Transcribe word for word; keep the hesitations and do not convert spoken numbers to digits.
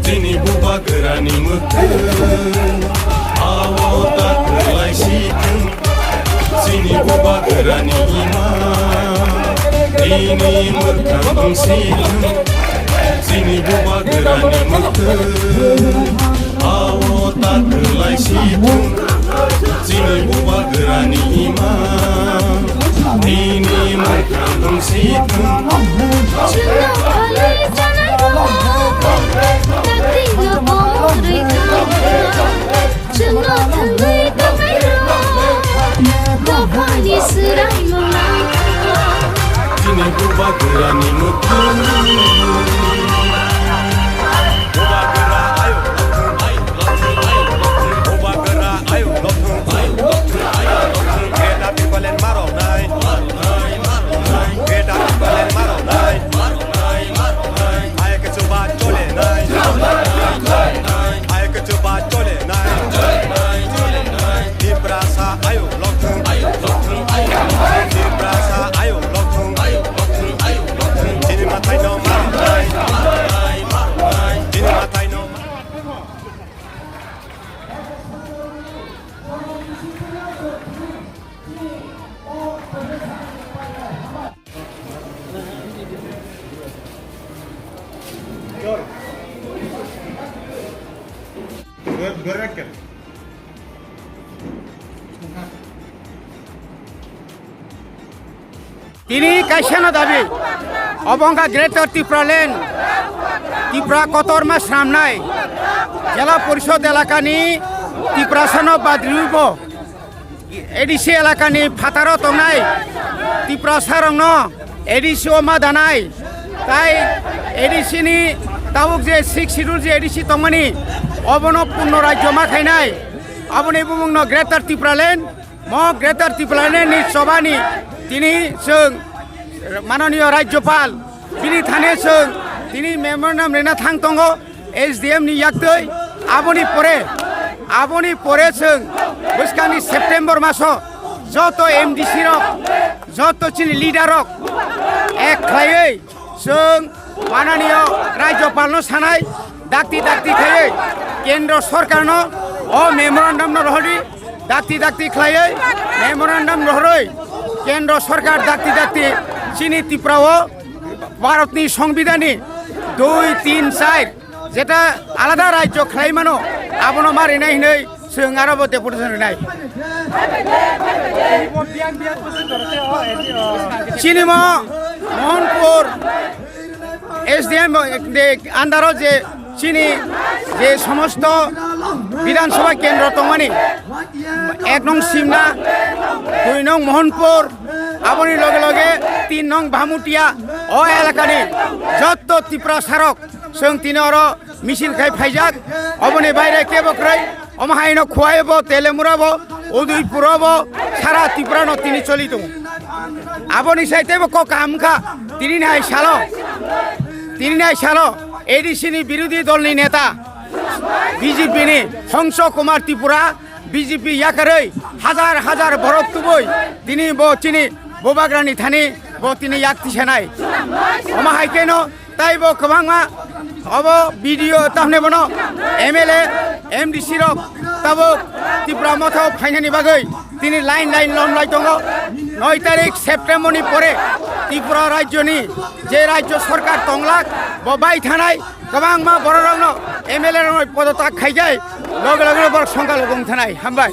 Chini bubagrani mwkhwng, awo ta kwlai si thung. Chini bubagrani ima, nini mwkhwng si thung. Chini bubagrani mwkhwng, awo ta kwlai si thung. Chini bubagrani ima, nini mwkhwng si thung. Chwngno khalwi chanai rwma, takti no bom rwikha. Chwngno thangwi tongnairok, dophani swraino nangkha. Chini bubagrani mwkhwng. Bubagra ayuk lothung, ayuk lothung, ayuk lothung. Bubagra ayuk lothung, ayuk lothung, ayuk lothung. Greater Tipraland maroknai. Greater Tipraland maroknai. Hai khe chuba chole nai. Hai khe chuba chole nai. Tiprasa ayuk lothung. Tiprasa ayuk lothung. Chini mathai no maroknai. Chini mathai no. Tini kaisa no dabi, obo wngkha Greater Tipraland, Tipra kotorma swnamnai, Jela Porishod elakani Tiprasano badriwibo. A D C elakani phataro tongnai Tiprasarokno A D C o ma danai, tai A D C ni tabuk je six schedule je A D C tongmani, obono purno rajyo ma khainai, aboni bumungno Greater Tipraland, mo Greater Tipraland ni chobani tini chwng mananiyo Rajyopal bini thani chwng tini memorandum rina thang tongo. S D M ni yaktwi, aboni pore, aboni pore chwng bwskangni September maso joto M D C rok, joto chini leader rok ek khlaiwi chwng mananiyo Rajyopal no sanai, dakti dakti khaiwi Kendro Sorkar no o memorandum no rohordi, dakti dakti khlaiwi memorandum rohorwi Kendro Sorkar dakti dakti chini Tripura o Bharat ni Songbidan ni dui, tin, char jeta alada rajyo khlai mano, abono ma rinai hinwi chwng aro bo deputation rinai. Chini mo Mohanpur S D M de under o je chini je somosto Bidhan Sabha kendro tongmani, ek nong Simna, dui nong Mohanpur, aboni loge loge tin nong Bhamutia, o elakani jotto Tiprasarok chwng tini oro misil khai phaijak, oboni baire kebo kwrwi, omo haino Khowai bo, Telemura bo, Udaipur bo, sara Tripura no tini choli tongo. Aboni sai teibo kok kaham wngkha, tini ni hai salo, tini ni hai salo A D C ni birodhi dol ni neta B J P ni Hongso Kumar Tripura B J P yakarwi hajar hajar borok tubui tini bo chini bubagrani thani bo tini yak tisanai. Omo hai kheno taibo kwbangma obo B D O tamni bono M L A, M D C rok tabuk Tipra Motha o phainani bagwi tini line line lom lai tongo. Noi tarik September ni pore Tripura rajyo ni je rajyo sorkar tonglak bo bai thanai. Kwbangma bororokno M L A rokno podotak khaijai, loge loge borok songkha logo wng thanai. Hambai.